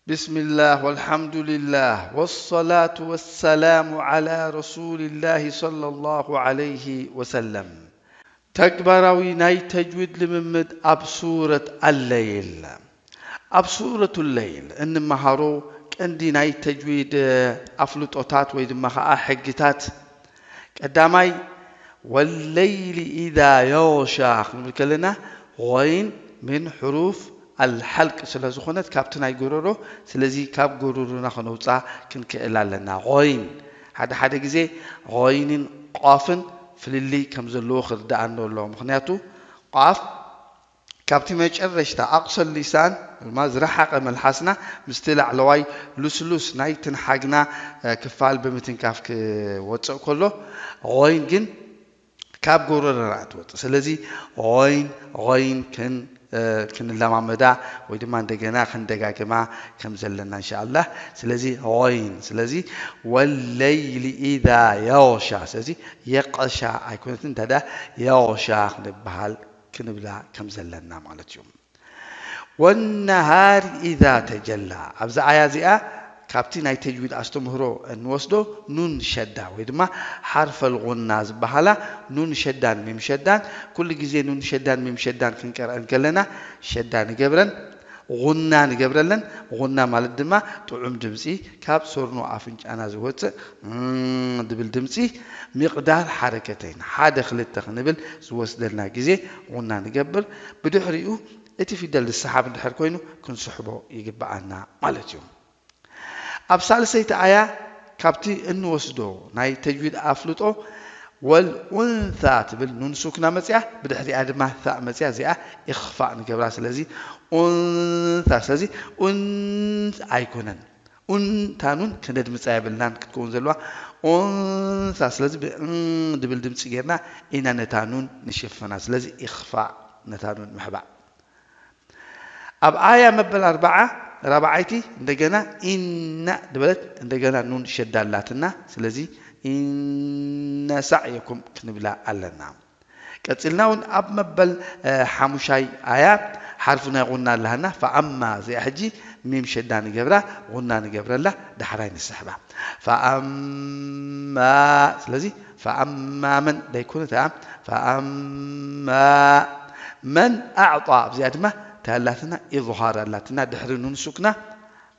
بسم الله والحمد لله والصلاة والسلام على رسول الله صلى الله عليه وسلم። ተግባራዊ ናይ ተጅዊድ ልምምድ ኣብ ሱረት ኣለይል። ኣብ ሱረቱ ለይል እንመሃሮ ቀንዲ ናይ ተጅዊድ ኣፍልጦታት ወይ ድማ ኸዓ ሕግታት፣ ቀዳማይ ወለይሊ ኢዛ የግሻ ክንብል ከለና፣ ኾይን ምን ሕሩፍ ኣልሓልቅ ስለ ዝኾነት ካብቲ ናይ ጎረሮ፣ ስለዚ ካብ ጎረሮና ከነውፃ ክንክእል ኣለና። ኾይን ሓደ ሓደ ግዜ ኾይንን ቋፍን ፍልልይ ከም ዘለዎ ክርድኣና ኣለዎ። ምኽንያቱ ቋፍ ካብቲ መጨረሽታ ኣቕሰል ሊሳን ድማ ዝረሓቐ መልሓስና ምስቲ ላዕለዋይ ልስሉስ ናይ ትንሓግና ክፋል ብምትንካፍ ክወፅእ ከሎ፣ ኾይን ግን ካብ ጎረሮና ትወፅእ። ስለዚ ኾይን ኾይን ክን ክንለማመዳ ወይ ድማ እንደገና ክንደጋግማ ከም ዘለና እንሻኣላህ። ስለዚ ኾይን ስለዚ ወለይሊ ኢዛ የግሻ፣ ስለዚ የቀሻ ኣይኮነትን፣ እንተ የግሻ ክንበሃል ክንብላ ከም ዘለና ማለት እዩ። ወነሃሪ ኢዛ ተጀላ፣ ኣብዚ ኣያ እዚኣ ካብቲ ናይ ተጅዊድ ኣስተምህሮ እንወስዶ ኑን ሸዳ ወይ ድማ ሓርፈል ጉና ዝበሃላ ኑን ሸዳን ሚም ሸዳን፣ ኩሉ ግዜ ኑን ሸዳን ሚም ሸዳን ክንቀርአን ከለና ሸዳ ንገብረን፣ ጉና ንገብረለን። ጉና ማለት ድማ ጥዑም ድምፂ ካብ ሰርኖ ኣፍንጫና ዝወፅእ ድብል ድምፂ ሚቕዳር ሓረከተይን ሓደ ክልተ ክንብል ዝወስደልና ግዜ ጉና ንገብር። ብድሕሪኡ እቲ ፊደል ዝሰሓብ እንድሕር ኮይኑ ክንስሕቦ ይግብኣና ማለት እዩ። ኣብ ሳልሰይቲ ኣያ ካብቲ እንወስዶ ናይ ተጅዊድ ኣፍልጦ ወልኡንታ ትብል ኑን ሱክና መፅያ፣ ብድሕሪኣ ድማ ታእ መፅያ፣ እዚኣ ኢኽፋእ ንገብራ። ስለዚ ኡንታ፣ ስለዚ ኡን ኣይኮነን። ኡን፣ እታ ኑን ክነድምፃ የብልናን ክትከውን ዘለዋ ኡንሳ። ስለዚ ብእን ድብል ድምፂ ጌርና ኢና ነታ ኑን ንሽፍና። ስለዚ ኢኽፋእ፣ ነታ ኑን ምሕባእ። ኣብ ኣያ መበል ኣርባዓ ራብዓይቲ እንደገና ኢና ድበለት፣ እንደገና ኑን ሸዳ ኣላትና። ስለዚ ኢነ ሳዕየኩም ክንብላ ኣለና። ቀፂልና እውን ኣብ መበል ሓሙሻይ ኣያ ሓርፊ ናይ ጉና ኣለሃና። ፈኣማ እዚኣ ሕጂ ሚም ሸዳ ንገብራ፣ ጉና ንገብረላ፣ ዳሕራይ ንስሕባ። ፈኣማ፣ ስለዚ ፈኣማ መን ደይኮነት እያ። ፈኣማ መን ኣዕጣ፣ ኣብዚኣ ድማ እንታይ ኣላትና? ኢዝሃር ኣላትና፣ ድሕሪ ኑን ሱክና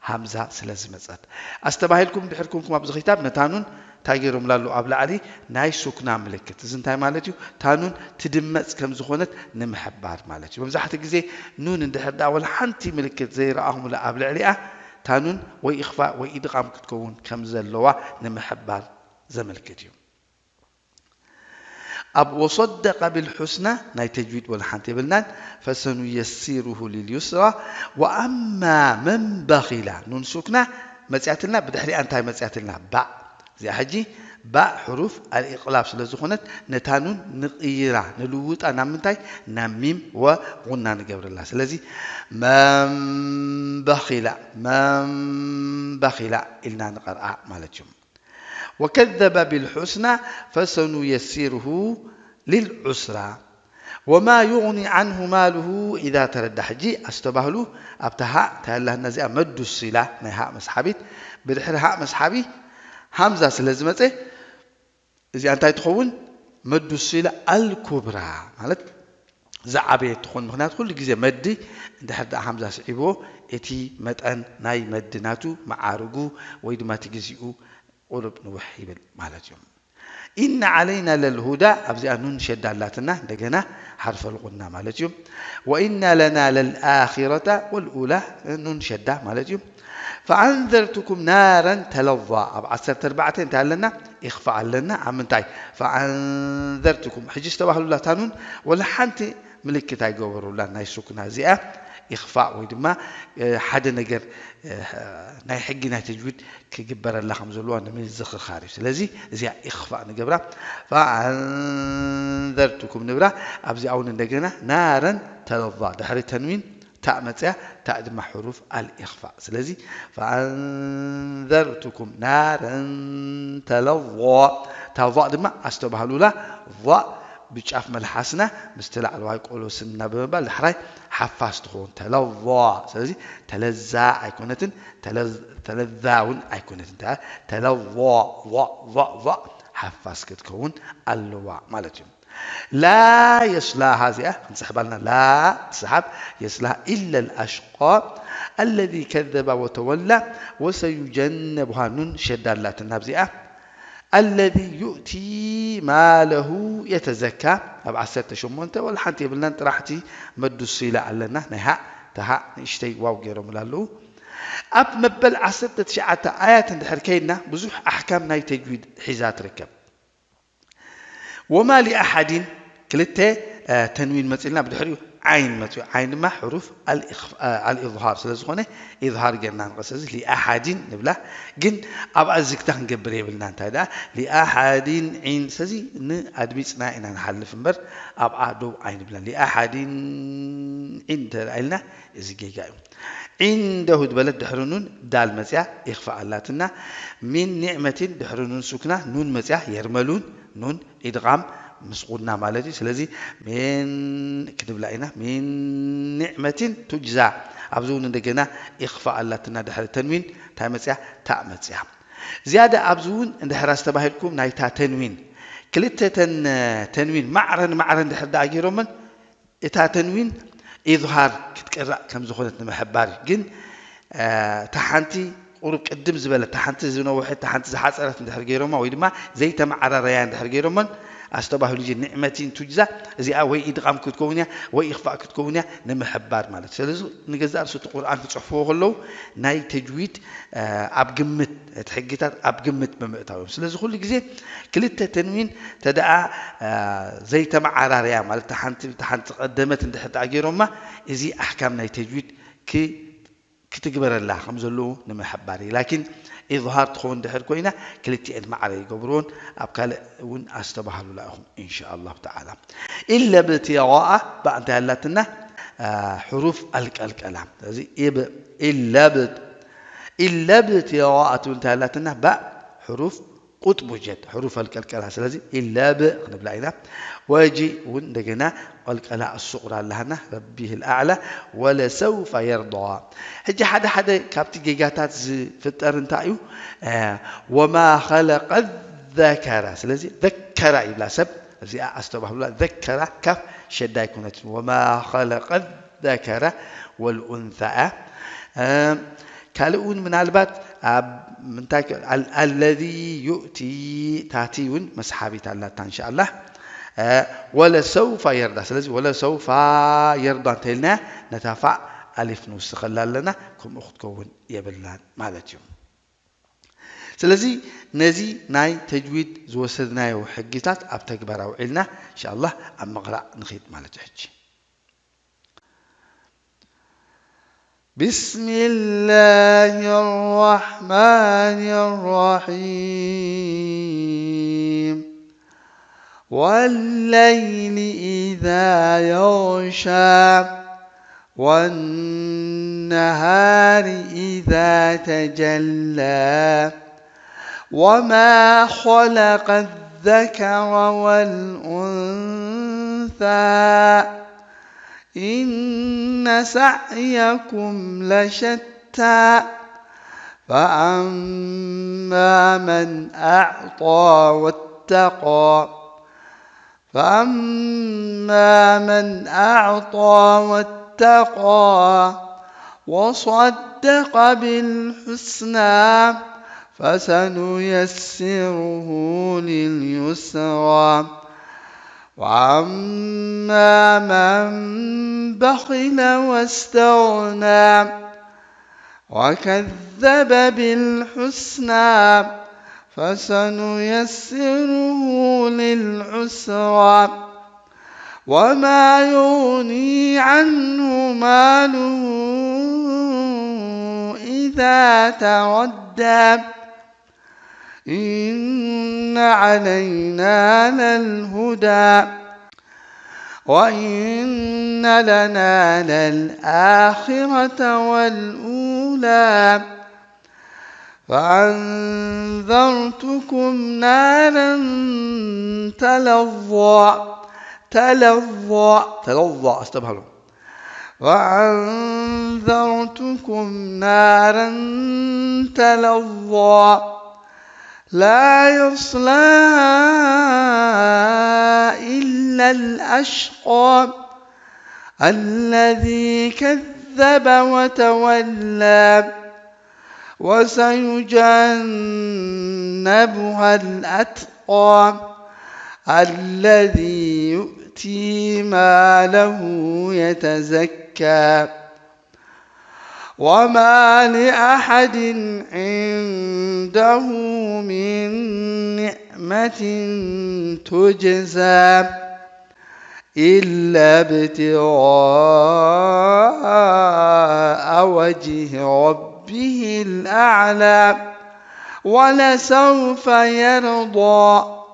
ሃምዛ ስለ ዝመጸት። ኣስተባሂልኩም ድሕር ኮንኩም ኣብዚ ክታብ ነታ ኑን እንታይ ገይሮምላ ኣለዉ? ኣብ ላዕሊ ናይ ሱክና ምልክት። እዚ እንታይ ማለት እዩ? እታ ኑን ትድመጽ ከም ዝኾነት ንምሕባር ማለት እዩ። መብዛሕትኡ ግዜ ኑን እንድሕር ደኣ ወላ ሓንቲ ምልክት ዘይረኣኹምላ ኣብ ልዕሊኣ፣ እታ ኑን ወይ ኢኽፋእ ወይ ኢድቓም ክትከውን ከም ዘለዋ ንምሕባር ዘመልክት እዩ። ኣብ ወሰደቀ ብልሑስና ናይ ተጅዊድ ወላ ሓንቲ የብልናን። ፈሰኑየሲሩሁ ሊልዩስራ ወኣማ መን በኺላ፣ ኑን ሱክና መፅያትልና፣ ብድሕሪኣ እንታይ መፅያትልና? ባእ። እዚኣ ሕጂ ባእ ሕሩፍ ኣልኢቕላብ ስለ ዝኾነት ነታ ኑን ንቕይራ፣ ንልውጣ ናብ ምንታይ? ናብ ሚም ወ ጉና ንገብረላ። ስለዚ መን በኺላ፣ መን በኺላ ኢልና ንቐርኣ ማለት እዩ። ወከዘበ ቢልሑስና ፈሰኑየሲርሁ ሊልዑስራ ወማ ዩግኒ ዓንሁ ማልሁ ኢዛ ተረዳ። ሕጂ ኣስተባህሉ፣ ኣብታ ሃእ እንታይ ኣላትና እዚኣ መዱ ሲላ ናይ ሃእ መስሓቢት፣ ብድሕሪ ሃእ መስሓቢ ሃምዛ ስለ ዝመፀ እዚኣ እንታይ ትኸውን? መዱ ሲላ ኣልኩብራ ማለት ዝዓበየ ትኾን። ምኽንያቱ ኩሉ ግዜ መዲ እንድሕር ደኣ ሃምዛ ስዒብዎ እቲ መጠን ናይ መዲ ናቱ መዓርጉ ወይ ድማ እቲ ግዜኡ ቁሩብ ንውሕ ይብል ማለት እዩ። ኢነ ዓለይና ለልሁዳ፣ ኣብዚኣ ኑን ሸዳ ኣላትና፣ እንደገና ሓርፈል ጉና ማለት እዩ። ወኢና ለና ለልኣኺረታ ወልኡላ፣ ኑን ሸዳ ማለት እዩ። ፈኣንዘርቱኩም ናረን ተለዛ፣ ኣብ ዓሰርተ ኣርባዕተ እንታይ ኣለና? ኢኽፋ ኣለና። ኣብ ምንታይ? ፈኣንዘርቱኩም። ሕጂ ዝተባህሉላ እታ ኑን ወላ ሓንቲ ምልክት ኣይገበሩላን። ናይ ሱክና እዚኣ ኢኽፋእ ወይ ድማ፣ እ፣ ሓደ ነገር፣ እ፣ ናይ ሕጊ ናይ ተጅዊድ ክግበረላ ከም ዘለዋ ንምዝኽኻር እዩ። ስለዚ እዚኣ ኢኽፋእ ንገብራ። ፈኣንዘርቱኩም ንብራ። ኣብዚኣ እውን እንደገና ናረን ተለዛ። ድሕሪ ተንዊን ታእ መፅያ፣ ታእ ድማ ሕሩፍ ኣልኢኽፋእ። ስለዚ ፈኣንዘርቱኩም ናረን ተለዛ። እታ ዛእ ድማ ኣስተባህሉላ። ዛእ ብጫፍ መልሓስና ምስቲ ላዕለዋይ ቆሎስና ብምባል ዳሕራይ ሓፋስ ትኸውን። ተለዋ። ስለዚ ተለዛ ኣይኮነትን፣ ተለዝ-፣ ተለዛ እውን ኣይኮነትን። ተ-፣ ተለዋ፣ ዋ፣ ዋ፣ ዋ፣ ሓፋስ ክትከውን ኣለዋ ማለት እዩ። ላ የስላሃ እዚኣ ክንስሕባልና፣ ላ ትስሓብ፣ የስላሃ ኢለ ልኣሽቃ ኣለዚ ከዘባ ወተወላ ወሰዩጀነቡሃ ኑን ሸዳ ኣላትና ኣብዚኣ። ኣለዚ ዩእቲ ማለሁ የተዘካ ኣብ ዓሰርተ ሸሞንተ ወላ ሓንቲ የብልናን፣ ጥራሕቲ መዱስ ኢላ ኣለና። ናይ ሃእ ተሃእ ንእሽተይ ዋው ገይሮምላ ኣለዉ። ኣብ መበል ዓሰርተ ትሽዓተ ኣያት እንድሕር ከይድና ብዙሕ ኣሕካም ናይ ተጅዊድ ሒዛ ትርከብ። ወማ ሊኣሓዲን ክልተ ተንዊን መፂልና ብድሕሪኡ ዓይን መፅኡ። ዓይን ድማ ሕሩፍ ኣልኢዝሃር ስለ ዝኾነ ኢዝሃር ጌርና ንቐስ። እዚ ሊኣሓዲን ንብላ፣ ግን ኣብኣ ዝግታ ክንገብር የብልና። እንታይ ደኣ ሊኣሓዲን ዒን። ስለዚ ንኣድሚፅና ኢና ንሓልፍ እምበር ኣብኣ ደው ኣይንብላን። ሊኣሓዲን ዒን እንተ ኢልና እዚ ጌጋ እዩ። ዒንደሁ ዝበለት ድሕሪ ኑን ዳል መፅያ ኢኽፋእ ኣላትና። ሚን ኒዕመቲን ድሕሪ ኑን ሱክና ኑን መፅያ የርመሉን ኑን ኢድቓም ምስ ቁና ማለት እዩ። ስለዚ ሜን ክንብላ ኢና። ሚን ኒዕመቲን ቱጅዛ። ኣብዚ እውን እንደገና ኢኽፋእ ኣላትና ድሕሪ ተንዊን እንታይ መፅያ? ታእ መፅያ። ዝያዳ ኣብዚ እውን እንድሕር ኣስተባሂልኩም ናይታ ተንዊን ክልተ ተን ተንዊን ማዕረን ማዕረን ድሕር ደኣ ገይሮምን እታ ተንዊን ኢዝሃር ክትቅራእ ከም ዝኾነት ንምሕባር እዩ። ግን እታ ሓንቲ ቁሩብ ቅድም ዝበለት፣ እታ ሓንቲ ዝነወሐት፣ እታ ሓንቲ ዝሓፀረት እንድሕር ገይሮማ ወይ ድማ ዘይተመዓራረያ እንድሕር ገይሮመን ኣስተባሂሉ እዚ ኒዕመቲን ቱጅዛ እዚኣ ወይ ኢድቓም ክትከውን እያ ወይ ኢኽፋእ ክትከውን እያ ንምሕባር ማለት እዩ። ስለዚ ንገዛእ ርእሱ እቲ ቁርኣን ክፅሕፍዎ ከለዉ ናይ ተጅዊድ ኣብ ግምት እቲ ሕግታት ኣብ ግምት ብምእታው እዮም። ስለዚ ኩሉ ግዜ ክልተ ተንዊን ተደኣ ዘይተመዓራርያ ማለት ሓንቲ ሓንቲ ቀደመት እንድሕር ደኣ ገይሮማ እዚ ኣሕካም ናይ ተጅዊድ ክትግበረላ ከም ዘለዎ ንምሕባር እዩ። ላኪን ኢዝሃር ትኸውን ድሕር ኮይና ክልቲኤን ማዕረ ይገብርዎን ኣብ ካልእ እውን ኣስተባህሉላ ኢኹም ኢንሻ ኣላሁ ተዓላ። ኢለ ብትያዋኣ ባእ እንታይ ኣላትና ሕሩፍ ኣልቀልቀላ። ስለዚ ኢብ ኢለ ብ ኢለ ብትያዋኣ ትብል እንታይ ኣላትና ባእ ሕሩፍ ቁጥቡ ጀድ ሕሩፍ ኣልቀልቀላ። ስለዚ ኢለ ብ ክንብላ ኢና። ወጂ እውን እንደገና ቀልቀላ ኣሱቕራ ኣለሃና ረቢህ ልኣዕላ ወለሰውፈ የርዳ። ሕጂ ሓደ ሓደ ካብቲ ጌጋታት ዝፍጠር እንታይ እዩ? ወማ ኸለቀ ዘከራ። ስለዚ ዘከራ ይብላ ሰብ እዚኣ ኣስተባህሉላ። ዘከራ ካፍ ሸዳ ኣይኮነትን። ወማ ኸለቀ ዘከረ ወልኡንሳ እያ። ካልእ እውን ምናልባት ኣብ ምንታይ ኣለዚ ዩእቲ ታቲ እውን መስሓቢት ኣላታ እንሻ ኣላህ። ወለሰውፋ የርዳ። ስለዚ ወለሰውፋ የርዳ እንተኢልና ነታ ፋእ ኣሊፍ ንውስኸላ ኣለና፣ ከምኡ ክትከውን የብልናን ማለት እዩ። ስለዚ ነዚ ናይ ተጅዊድ ዝወሰድናዮ ሕጊታት ኣብ ተግባር ኣውዒልና እንሻ ኣላህ ኣብ ምቕራእ ንኺድ ማለት እዩ። ሕጂ بسم الله الرحمن الرحيم. والليل إذا يغشى. والنهار إذا تجلى. وما خلق الذكر والأنثى. إن سعيكم لشتى. فأما من أعطى واتقى. فأما من أعطى واتقى. وصدق بالحسنى. فسنيسره لليسرى. وأما من بخل واستغنى. وكذب بالحسنى. فسنيسره للعسرى. وما يغني عنه ماله إذا تردى. إن علينا للهدى. وإن لنا للآخرة والأولى. فأنذرتكم نارا تلظى. تلظى، تلظى، استبهلوا. وأنذرتكم نارا تلظى. لا يصلاها إلا الأشقى. الذي كذب وتولى. وسيجنبها الأتقى. الذي يؤتي ماله يتزكى. وما لأحد عنده من نعمة تجزى إلا ابتغاء وجه ربه الأعلى ولسوف يرضى.